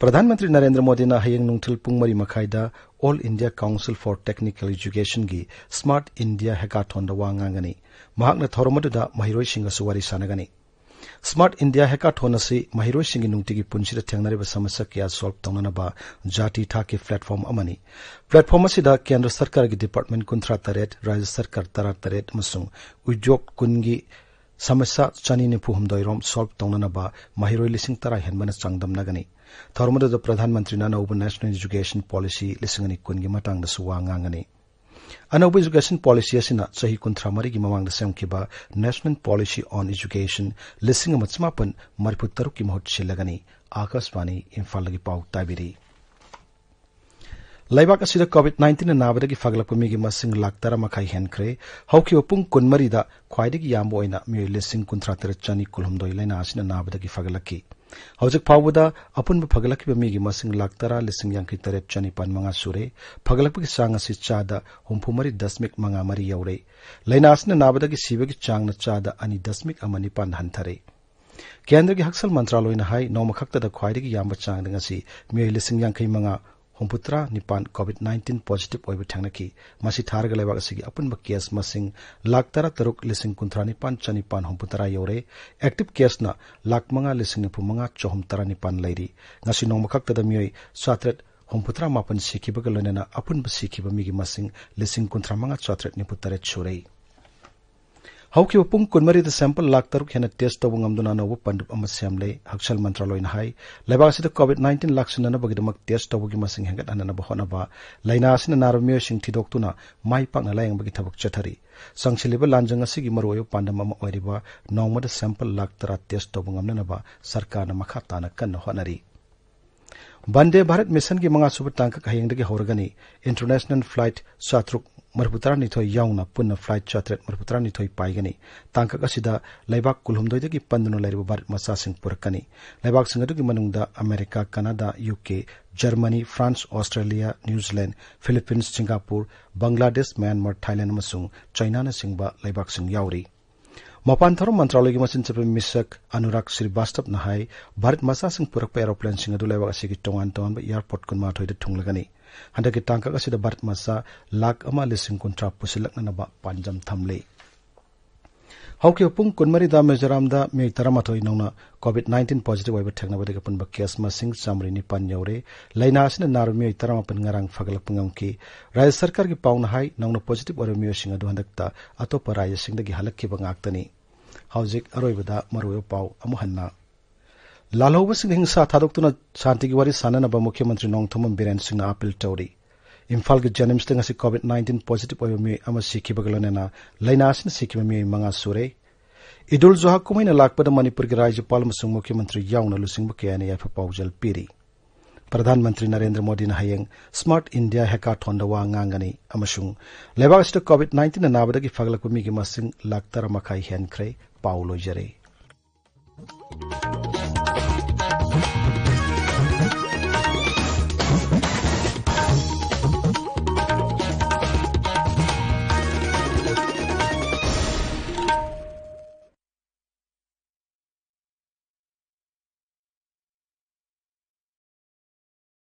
ꯄ꯭ꯔꯙꯥꯟ ꯃꯟꯇ꯭ꯔꯤ ꯅꯔꯦꯟꯗ꯭ꯔ ꯃꯣꯗꯤꯅ ꯍꯌꯦꯡ ꯅꯨꯡꯊꯤꯜ ꯄꯨꯡ ꯃꯔꯤ ꯃꯈꯥꯏꯗ All India Council for Technical Educationꯒꯤ Smart India Hackathonꯗ ꯋꯥ ꯉꯥꯡꯒꯅꯤ꯫ ꯃꯍꯥꯛꯅ ꯊꯧꯔꯝ ꯑꯗꯨꯗ ꯃꯍꯩꯔꯣꯏꯁꯤꯡꯒꯁꯨ ꯋꯥꯔꯤ ꯁꯥꯟꯅꯒꯅꯤ꯫ Smart India Hackathon ꯑꯁꯤ ꯃꯍꯩꯔꯣꯏꯁꯤꯡꯒꯤ ꯅꯨꯡꯇꯤꯒꯤ ꯄꯨꯟꯁꯤꯗ ꯊꯦꯡꯅꯔꯤꯕ ꯁꯃꯁ꯭ꯌꯥ ꯀꯌꯥ ꯁꯣꯜꯕ ꯇꯧꯅꯅꯕ ꯖꯥꯇꯤ ꯊꯥꯛꯀꯤ ꯄ꯭ꯂꯦꯠꯐꯣꯔꯝ ꯑꯃꯅꯤ꯫ ꯄ꯭ꯂꯦꯠꯐꯣꯔꯝ ꯑꯁꯤꯗ ꯀꯦꯟꯗ꯭ꯔ ꯁꯔꯀꯥꯔꯒꯤ ꯗꯤꯄꯥꯔꯠꯃꯦꯟ ꯀꯨꯟꯊ꯭ꯔꯥ ꯇꯔꯦꯠ, ꯔꯥꯖ꯭ꯌ ꯁꯔꯀꯥꯔ ꯇꯔꯥ ꯇꯔꯦꯠ ꯑꯃꯁꯨꯡ ꯎꯗ꯭ꯌꯣꯛ ꯀꯨꯟꯒꯤ ꯁꯃꯁ꯭ꯌꯥ ꯆꯅꯤ ꯅꯤꯐꯨ ꯍꯨꯝꯗꯣꯏ ꯔꯣꯝ ꯁꯣꯜꯕ ꯇꯧꯅꯅꯕ ꯃꯍꯩꯔꯣꯏ ꯂꯤꯁꯤꯡ ꯇꯔꯥ ꯍꯦꯟꯕꯅ ꯆꯥꯡꯗꯝꯅꯒꯅꯤ꯫ ꯊꯧꯔꯝ ꯑꯗꯨꯗ ꯄ꯭ꯔꯙꯥꯟ ꯃꯟꯇ꯭ꯔꯤꯅ ꯑꯅꯧꯕ National Education Policy ꯂꯤꯁꯤꯡ ꯑꯅꯤ ꯀꯨꯟꯒꯤ ꯃꯇꯥꯡꯗꯁꯨ ꯋꯥ ꯉꯥꯡꯒꯅꯤ꯫ ꯑꯅꯧꯕ Education Policy ꯑꯁꯤꯅ ꯆꯍꯤ ꯀꯨꯟꯊ꯭ꯔꯥ ꯃꯔꯤꯒꯤ ꯃꯃꯥꯡꯗ ꯁꯦꯝꯈꯤꯕ National Policy on Education ꯂꯤꯁꯤꯡ ꯑꯃ ꯆꯃꯥꯄꯟ ꯃꯔꯤꯐꯨ ꯇꯔꯨꯛꯀꯤ ꯃꯍꯨꯠ ꯁꯤꯜꯂꯒꯅꯤ꯫ ꯑꯥꯀꯥꯁꯕꯥꯅꯤ ꯏꯝꯐꯥꯜꯗꯒꯤ ꯄꯥꯎ ꯇꯥꯕꯤꯔꯤ꯫ ꯂꯩꯕꯥꯛ ꯑꯁꯤꯗ ꯀꯣꯚꯤꯗ ꯅꯥꯏꯟꯇꯤꯟꯅ ꯅꯥꯕꯗꯒꯤ ꯐꯒꯠꯂꯛꯄ ꯃꯤꯒꯤ ꯃꯁꯤꯡ ꯂꯥꯈ ꯇꯔꯥ ꯃꯈꯥꯏ ꯍꯦꯟꯈ꯭ꯔꯦ꯫ ꯍꯧꯈꯤꯕ ꯄꯨꯡ ꯀꯨꯟꯃꯔꯤꯗ ꯈ꯭ꯋꯥꯏꯗꯒꯤ ꯌꯥꯝꯕ ꯑꯣꯏꯅ ꯃꯤꯑꯣꯏ ꯂꯤꯁꯤꯡ ꯀꯨꯟꯊ꯭ꯔꯥ ꯇꯔꯦꯠ ꯆꯅꯤ ꯀꯨꯟꯍꯨꯝꯗꯣꯏ ꯂꯥꯏꯅꯥ ꯑꯁꯤꯅ ꯅꯥꯕꯗꯒꯤ ꯐꯒꯠꯂꯛꯈꯤ꯫ ꯍꯧꯖꯤꯛ ꯐꯥꯎꯕꯗ ꯑꯄꯨꯟꯕ ꯐꯒꯠꯂꯛꯈꯤꯕ ꯃꯤꯒꯤ ꯃꯁꯤꯡ ꯂꯥꯈ ꯇꯔꯥ ꯂꯤꯁꯤꯡ ꯌꯥꯡꯈꯩ ꯇꯔꯦꯠ ꯆꯅꯤꯄꯥꯟ ꯃꯉꯥ ꯁꯨꯔꯦ꯫ ꯐꯒꯠꯂꯛꯄꯒꯤ ꯆꯥꯡ ꯑꯁꯤ ꯆꯥꯗ ꯍꯨꯝꯐꯨ ꯃꯔꯤ ꯗꯁꯃꯤꯛ ꯃꯉꯥ ꯃꯔꯤ ꯌꯧꯔꯦ꯫ ꯂꯥꯏꯅꯥ ꯑꯁꯤꯅ ꯅꯥꯕꯗꯒꯤ ꯁꯤꯕꯒꯤ ꯆꯥꯡꯅ ꯆꯥꯗ ꯑꯅꯤ ꯗꯁꯃꯤꯛ ꯑꯃ ꯅꯤꯄꯥꯟ ꯍꯟꯊꯔꯦ꯫ ꯀꯦꯟꯗ꯭ꯔꯒꯤ ꯍꯛꯁꯦꯜ ꯃꯟꯇ꯭ꯔꯥꯂꯣꯏꯅ ꯍꯥꯏ, ꯅꯣꯡꯃ ꯈꯛꯇꯗ ꯈ꯭ꯋꯥꯏꯗꯒꯤ ꯌꯥꯝꯕ ꯆꯥꯡꯗ ꯉꯁꯤ ꯃꯤꯑꯣꯏ ꯂꯤꯁꯤꯡ ꯌꯥꯡꯈꯩ ꯃꯉꯥ ꯍꯨꯝꯐꯨꯇꯔꯥ ꯅꯤꯄꯥꯟ ꯀꯣꯚꯤꯗ ꯅꯥꯏꯟꯇꯤꯟ ꯄꯣꯖꯤꯇꯤꯚ ꯑꯣꯏꯕ ꯊꯦꯡꯅꯈꯤ꯫ ꯃꯁꯤ ꯊꯥꯔꯒ ꯂꯩꯕꯥꯛ ꯑꯁꯤꯒꯤ ꯑꯄꯨꯟꯕ ꯀꯦꯁ ꯃꯁꯤꯡ ꯂꯥꯈ ꯇꯔꯥ ꯇꯔꯨꯛ ꯂꯤꯁꯤꯡ ꯀꯨꯟꯊ꯭ꯔꯥ ꯅꯤꯄꯥꯟ ꯆꯅꯤꯄꯥꯟ ꯍꯨꯝꯐꯨꯇꯔꯥ ꯌꯧꯔꯦ꯫ ꯑꯦꯛꯇꯤꯚ ꯀꯦꯁꯅ ꯂꯥꯈ ꯃꯉꯥ ꯂꯤꯁꯤꯡ ꯅꯤꯐꯨ ꯃꯉꯥ ꯆꯍꯨꯝ ꯇꯔꯥ ꯅꯤꯄꯥꯟ ꯂꯩꯔꯤ꯫ ꯉꯁꯤ ꯅꯣꯡꯃ ꯈꯛꯇꯗ ꯃꯤꯑꯣꯏ ꯆꯥꯇ꯭ꯔꯦꯠ ꯍꯨꯝꯐꯨꯇꯔꯥ ꯃꯥꯄꯟ ꯁꯤꯈꯤꯕꯒ ꯂꯣꯏꯅꯅ ꯑꯄꯨꯟꯕ ꯁꯤꯈꯤꯕ ꯃꯤꯒꯤ ꯃꯁꯤꯡ ꯂꯤꯁꯤꯡ ꯀꯨꯟꯊ꯭ꯔꯥ ꯃꯉꯥ ꯆꯥꯇ꯭ꯔꯦꯠ ꯅꯤꯐꯨ ꯇꯔꯦꯠ ꯁꯨꯔꯦ꯫ ꯍꯧꯈꯤꯕ ꯄꯨꯡ ꯀꯨꯟꯃꯔꯤꯗ ꯁꯦꯝꯄꯜ ꯂꯥꯈ ꯇꯔꯨꯛ ꯍꯦꯟꯅ ꯇꯦꯁ ꯇꯧꯕ ꯉꯝꯗꯨꯅ ꯑꯅꯧꯕ ꯄꯟꯗꯨꯞ ꯑꯃ ꯁꯦꯝꯂꯦ꯫ ꯍꯛꯁꯦꯜ ꯃꯟꯇ꯭ꯔꯥꯂꯣꯏꯅ ꯍꯥꯏ, ꯂꯩꯕꯥꯛ ꯑꯁꯤꯗ ꯀꯣꯚꯤꯗ ꯅꯥꯏꯟꯇꯤꯟ ꯂꯥꯛꯁꯤꯟꯅꯅꯕꯒꯤꯗꯃꯛ ꯇꯦꯁ ꯇꯧꯕꯒꯤ ꯃꯁꯤꯡ ꯍꯦꯟꯒꯠꯍꯟꯅꯕ ꯍꯣꯠꯅꯕ, ꯂꯥꯏꯅꯥ ꯑꯁꯤꯅ ꯅꯥꯔꯕ ꯃꯤꯑꯣꯏꯁꯤꯡ ꯊꯤꯗꯣꯛꯇꯨꯅ ꯃꯥꯏ ꯄꯥꯛꯅ ꯂꯥꯌꯦꯡꯕꯒꯤ ꯊꯕꯛ ꯆꯠꯊꯔꯤ꯫ ꯆꯪꯁꯤꯜꯂꯤꯕ ꯂꯥꯟꯖꯪ ꯑꯁꯤꯒꯤ ꯃꯔꯨꯑꯣꯏꯕ ꯄꯥꯟꯗꯝ ꯑꯃ ꯑꯣꯏꯔꯤꯕ ꯅꯣꯡꯃꯗ ꯁꯦꯝꯄꯜ ꯂꯥꯈ ꯇꯔꯥ ꯇꯦꯁ ꯇꯧꯕ ꯉꯝꯅꯅꯕ ꯁꯔꯀꯥꯔꯅ ꯃꯈꯥ ꯇꯥꯅ ꯀꯟꯅ ꯍꯣꯠꯅꯔꯤ꯫ ꯚꯟꯗꯦ ꯚꯥꯔꯠ ꯃꯤꯁꯟꯒꯤ ꯃꯉꯥꯁꯨꯕ ꯇꯥꯡꯀꯛ ꯍꯌꯦꯡꯗꯒꯤ ꯍꯧꯔꯒꯅꯤ꯫ ꯏꯟꯇꯔꯅꯦꯁꯅꯦꯜ ꯐ꯭ꯂꯥꯏꯠ ꯆꯥꯇ꯭ꯔꯨꯛ ꯃꯔꯤꯐꯨꯇꯔꯥꯅꯤꯊꯣꯏ ꯌꯥꯎꯅ ꯄꯨꯟꯅ ꯐ꯭ꯂꯥꯏꯠ ꯆꯥꯇ꯭ꯔꯦꯠ ꯃꯔꯤꯐꯨꯇꯔꯥꯅꯤꯊꯣꯏ ꯄꯥꯏꯒꯅꯤ꯫ ꯇꯥꯡꯀꯛ ꯑꯁꯤꯗ ꯂꯩꯕꯥꯛ ꯀꯨꯟꯍꯨꯝꯗꯣꯏꯗꯒꯤ ꯄꯟꯗꯨꯅ ꯂꯩꯔꯤꯕ ꯚꯥꯔꯠ ꯃꯆꯥꯁꯤꯡ ꯄꯨꯔꯛꯀꯅꯤ꯫ ꯂꯩꯕꯥꯛꯁꯤꯡ ꯑꯗꯨꯒꯤ ꯃꯅꯨꯡꯗ America, Canada, U K, Germany, France, Australia, New Zealand, Philippines, Singapore, Bangladesh, Myanmar, Thailand ꯑꯃꯁꯨꯡ ꯆꯥꯏꯅꯥꯅꯆꯤꯡꯕ ꯂꯩꯕꯥꯛꯁꯤꯡ ꯌꯥꯎꯔꯤ꯫ ꯃꯄꯥꯟ ꯊꯧꯔꯝ ꯃꯟꯇ꯭ꯔꯥꯂꯣꯏꯒꯤ ꯃꯆꯤꯟ ꯆꯠꯄ ꯃꯤꯁꯛ ꯑꯅꯨꯔꯥꯒ ꯁ꯭ꯔꯤꯕꯥꯁꯇꯕꯅ ꯍꯥꯏ, ꯚꯥꯔꯠ ꯃꯆꯥꯁꯤꯡ ꯄꯨꯔꯛꯄ ꯑꯦꯔꯣꯄ꯭ꯂꯦꯟꯁꯤꯡ ꯑꯗꯨ ꯂꯩꯕꯥꯛ ꯑꯁꯤꯒꯤ ꯇꯣꯉꯥꯟ ꯇꯣꯉꯥꯟꯕ ꯑꯦꯌꯥꯔꯄꯣꯔꯠ ꯀꯨꯟꯃꯥꯊꯣꯏꯗ ꯊꯨꯡꯂꯒꯅꯤ꯫ ꯍꯟꯗꯛꯀꯤ ꯇꯥꯡꯀꯛ ꯑꯁꯤꯗ ꯚꯥꯔꯠ ꯃꯆꯥ ꯂꯥꯈ ꯑꯃ ꯂꯤꯁꯤꯡ ꯀꯨꯟꯊ꯭ꯔꯥ ꯄꯨꯁꯤꯜꯂꯛꯅꯅꯕ ꯄꯥꯟꯗꯝ ꯊꯝꯂꯤ꯫ ꯍꯧꯈꯤꯕ ꯄꯨꯡ ꯀꯨꯟꯃꯔꯤꯗ ꯃꯤꯖꯣꯔꯥꯝꯗ ꯃꯤꯑꯣꯏ ꯇꯔꯥꯃꯥꯊꯣꯏ ꯅꯧꯅ ꯀꯣꯚꯤꯗ ꯅꯥꯏꯟꯇꯤꯟ ꯄꯣꯖꯤꯇꯤꯚ ꯑꯣꯏꯕ ꯊꯦꯡꯅꯕꯗꯒꯤ ꯑꯄꯨꯟꯕ ꯀꯦꯁ ꯃꯁꯤꯡ ꯆꯥꯃꯔꯤ ꯅꯤꯄꯥꯟ ꯌꯧꯔꯦ꯫ ꯂꯥꯏꯅꯥ ꯑꯁꯤꯅ ꯅꯥꯔꯕ ꯃꯤꯑꯣꯏ ꯇꯔꯥꯃꯥꯄꯟ ꯉꯔꯥꯡ ꯐꯒꯠꯂꯛꯄ ꯉꯝꯈꯤ꯫ ꯔꯥꯖ꯭ꯌ ꯁꯔꯀꯥꯔꯒꯤ ꯄꯥꯎꯅ ꯍꯥꯏ, ꯅꯧꯅ ꯄꯣꯖꯤꯇꯤꯚ ꯑꯣꯏꯔꯕ ꯃꯤꯑꯣꯏꯁꯤꯡ ꯑꯗꯨ ꯍꯟꯗꯛꯇ ꯑꯇꯣꯞꯄ ꯔꯥꯖ꯭ꯌꯁꯤꯡꯗꯒꯤ ꯍꯜꯂꯛꯈꯤꯕ ꯉꯥꯛꯇꯅꯤ꯫ ꯍꯧꯖꯤꯛ ꯑꯔꯣꯏꯕꯗ ꯃꯔꯨꯑꯣꯏꯕ ꯄꯥꯎ ꯑꯃꯨꯛ ꯍꯟꯅ꯫ ꯂꯥꯜꯍꯧꯕꯁꯤꯡꯗ ꯍꯤꯡꯁꯥ ꯊꯥꯗꯣꯛꯇꯨꯅ ꯁꯥꯟꯇꯤꯒꯤ ꯋꯥꯔꯤ ꯁꯥꯟꯅꯅꯕ ꯃꯨꯈ꯭ꯌ ꯃꯟꯇ꯭ꯔꯤ ꯅꯣꯡꯊꯣꯝꯕꯝ ꯕꯤꯔꯦꯟ ꯁꯤꯡꯅ ꯑꯥꯄꯤꯜ ꯇꯧꯔꯤ꯫ ꯏꯝꯐꯥꯜꯒꯤ ꯖꯦꯅꯤꯝꯁꯇ ꯉꯁꯤ ꯀꯣꯚꯤꯗ ꯅꯥꯏꯟꯇꯤꯟ ꯄꯣꯖꯤꯇꯤꯚ ꯑꯣꯏꯕ ꯃꯤꯑꯣꯏ ꯑꯃ ꯁꯤꯈꯤꯕꯒ ꯂꯣꯏꯅꯅ ꯂꯥꯏꯅꯥ ꯑꯁꯤꯅ ꯁꯤꯈꯤꯕ ꯃꯤꯑꯣꯏ ꯃꯉꯥ ꯁꯨꯔꯦ꯫ ꯏꯗꯨꯜ ꯖꯨꯍꯥ ꯀꯨꯝꯍꯩꯅ ꯂꯥꯛꯄꯗ ꯃꯅꯤꯄꯨꯔꯒꯤ ꯔꯥꯖ꯭ꯌꯄꯥꯜ ꯑꯃꯁꯨꯡ ꯃꯨꯈ꯭ꯌ ꯃꯟꯇ꯭ꯔꯤ ꯌꯥꯎꯅ ꯂꯨꯆꯤꯡꯕ ꯀꯌꯥꯅ ꯌꯥꯏꯐ ꯄꯥꯎꯖꯦꯜ ꯄꯤꯔꯤ꯫ ꯄ꯭ꯔꯙꯥꯟ ꯃꯟꯇ꯭ꯔꯤ ꯅꯔꯦꯟꯗ꯭ꯔ ꯃꯣꯗꯤꯅ ꯍꯌꯦꯡ ꯁ꯭ꯃꯥꯔꯠ ꯏꯟꯗꯤꯌꯥ ꯍꯦꯀꯥꯊꯣꯟꯗ ꯋꯥ ꯉꯥꯡꯒꯅꯤ ꯑꯃꯁꯨꯡ ꯂꯩꯕꯥꯛ ꯑꯁꯤꯗ ꯀꯣꯚꯤꯗ ꯅꯥꯏꯟꯇꯤꯟꯅ ꯅꯥꯕꯗꯒꯤ ꯐꯒꯠꯂꯛꯄ ꯃꯤꯒꯤ ꯃꯁꯤꯡ ꯂꯥꯈ ꯇꯔꯥ ꯃꯈꯥꯏ ꯍꯦꯟꯈ꯭ꯔꯦ꯫ ꯄꯥꯎ ꯂꯣꯏꯖꯔꯦ꯫